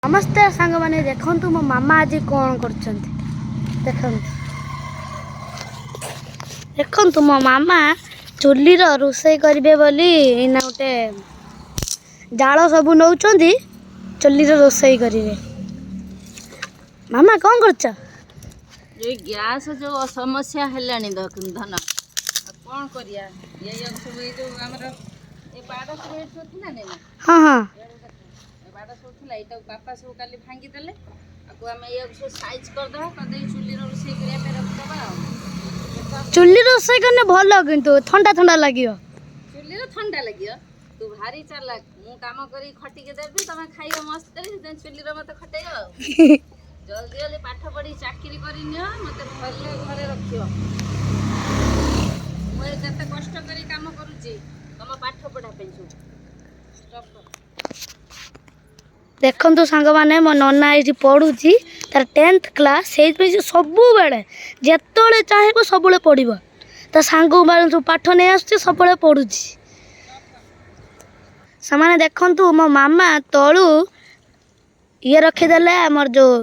ନମସ୍ତେ ସାଙ୍ଗମାନେ, ଦେଖନ୍ତୁ ମୋ ମାମା ଆଜି କ'ଣ କରୁଛନ୍ତି। ଦେଖନ୍ତୁ, ଦେଖନ୍ତୁ, ମୋ ମାମା ଚୁଲିର ରୋଷେଇ କରିବେ ବୋଲି ଏଇନା ଗୋଟେ ଜାଳ ସବୁ ନେଉଛନ୍ତି, ଚୁଲିର ରୋଷେଇ କରିବେ। ମାମା, କ'ଣ କରୁଛ? ଏଇ ଗ୍ୟାସ୍ ଯୋଉ ସମସ୍ୟା ହେଲାଣି ଧନ, ଆଉ କ'ଣ କରିବା? ଏଇଆକୁ ସବୁ ଏଇ ଯୋଉ ଆମର ଏ ବାଡ଼ ସବୁ ଏଇଠି ସବୁ ଥିଲା ନାଇଁ ନା? ହଁ। ଏ ବାଡ଼ ସବୁ ଥିଲା, ଏଇଟାକୁ ବାପା ସବୁ କାଲି ଭାଙ୍ଗିଦେଲେ। ଆକୁ ଆମେ ଏଇଆକୁ ସବୁ ସାଇଜ୍ କରିଦେବା, କରିଦେଇ ଚୁଲିର ରୋଷେଇ କରିବା ପାଇଁ ରଖିଦେବା। ଆଉ ଚୁଲି ରୋଷେଇ କଲେ ଭଲ, କିନ୍ତୁ ଥଣ୍ଡା ଥଣ୍ଡା ଲାଗିବ। ଚୁଲିରେ ଥଣ୍ଡା ଲାଗିବ। ତୁ ଭାରି ଚାଲାକ। ମୁଁ କାମ କରି ଖଟିକି ଦେବି, ତମେ ଖାଇବ ମସ୍ତ କରି, ସେଥିପାଇଁ ଚୁଲିରେ ମତେ ଖଟେଇବ। ଆଉ ଜଲ୍ଦି ଜଲ୍ଦି ପାଠ ପଢ଼ି ଚାକିରି କରିନିଅ, ମତେ ଭଲ ଘରେ ରଖିବ। ମୁଁ ଏ କେତେ କଷ୍ଟ କରି କାମ କରୁଛି ତମ ପାଠ ପଢ଼ା ପାଇଁ ସବୁ। Stop କର। ଦେଖନ୍ତୁ ସାଙ୍ଗମାନେ, ମୋ ନନା ଏଇଠି ପଢ଼ୁଛି, ତାର 10th class. ସେଇଥିପାଇଁ ସେ ସବୁବେଳେ ଯେତେବେଳେ ଚାହିଁବ ସବୁବେଳେ ପଢ଼ିବ। ତା ସାଙ୍ଗମାନେ ସବୁ ପାଠ ନେଇ ଆସୁଛି, ସବୁବେଳେ ପଢ଼ୁଛି। ସେମାନେ ଦେଖନ୍ତୁ, ମୋ ମାମା ତଳୁ ଇଏ ରଖିଦେଲେ ଆମର ଯେଉଁ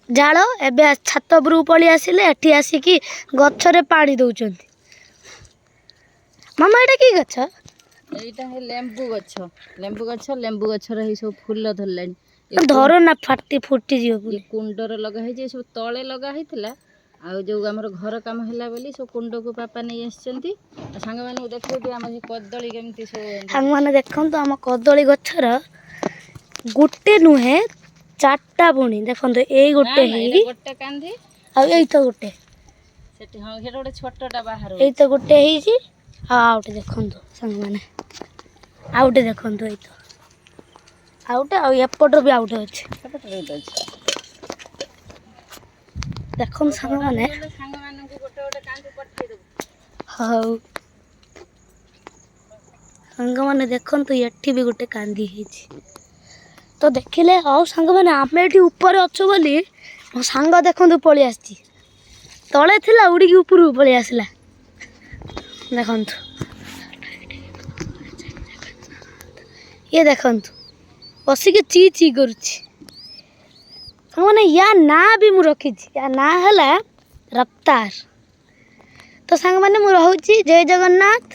ଜାଳ। ଏବେ ଛାତ ଉପରକୁ ପଳେଇ ଆସିଲେ। ଏଠି ଆସିକି ଗଛରେ ପାଣି ଦେଉଛନ୍ତି। ମାମା, ଏଇଟା କି ଗଛ? ଏଇଟା ହେ ଲେମ୍ବୁ ଗଛ, ଲେମ୍ବୁ ଗଛ। ଲେମ୍ବୁ ଗଛର ଏଇ ସବୁ ଫୁଲ ଧରିଲାଣି ଏ। ଧର ନା, ଫାଟି ଫୁଟିଯିବ ପୁଣି। ଇଏ କୁଣ୍ଡରେ ଲଗା ହେଇଛି। ଏ ସବୁ ତଳେ ଲଗା ହେଇଥିଲା, ଆଉ ଯୋଉ ଆମର ଘର କାମ ହେଲା ବୋଲି ସବୁ କୁଣ୍ଡକୁ ବାପା ନେଇ ଆସିଛନ୍ତି। ଆଉ ସାଙ୍ଗମାନଙ୍କୁ ଦେଖେଇ ଆମ ସେ କଦଳୀ କେମିତି ସବୁ। ସାଙ୍ଗମାନେ, ଦେଖନ୍ତୁ, ଆମ କଦଳୀ ଗଛର ଗୋଟେ ନୁହେଁ, ଚାରିଟା ପୁଣି। ଦେଖନ୍ତୁ, ଏଇ ଗୋଟେ ନା, ନା, ହେଇ ଏଇଟା ଗୋଟେ କାନ୍ଧି। ଆଉ ଏଇ ତ ଗୋଟେ। ସେଠି ହଁ, ସେଟା ଗୋଟେ ଛୋଟଟା ବାହାରୁ। ଏଇ ତ ଗୋଟେ ହେଇଛି। ଆଉ ଆଉ ଗୋଟେ ଦେଖନ୍ତୁ ସାଙ୍ଗମାନେ, ଆଉ ଗୋଟେ ଦେଖନ୍ତୁ, ଏଇ ତ ଆଉ ଗୋଟେ। ଆଉ ଏପଟର ବି ଆଉ ଗୋଟେ ଅଛି। ସେପଟରେ ଗୋଟେ ଅଛି। ଦେଖନ୍ତୁ ସାଙ୍ଗମାନେ। ହେଲେ ସାଙ୍ଗମାନଙ୍କୁ ଗୋଟେ ଗୋଟେ କାନ୍ଧି ପଠେଇଦେବୁ। ହଉ ସାଙ୍ଗମାନେ, ଦେଖନ୍ତୁ, ଏଠି ବି ଗୋଟେ କାନ୍ଦି ହେଇଛି ତ ଦେଖିଲେ। ଆଉ ସାଙ୍ଗମାନେ, ଆମେ ଏଠି ଉପରେ ଅଛୁ ବୋଲି ମୋ ସାଙ୍ଗ ଦେଖନ୍ତୁ ପଳେଇ ଆସିଛି। ତଳେ ଥିଲା, ଉଡ଼ିକି ଉପରକୁ ପଳେଇ ଆସିଲା। ଦେଖନ୍ତୁ, ଇଏ ଦେଖନ୍ତୁ, ବସିକି ଚି ଚି କରୁଛି। ସାଙ୍ଗମାନେ, ୟା ନାଁ ବି ମୁଁ ରଖିଛି। ୟା ନାଁ ହେଲା ରଫ୍ତାର। ତ ସାଙ୍ଗମାନେ, ମୁଁ ରହୁଛି। ଜୟ ଜଗନ୍ନାଥ।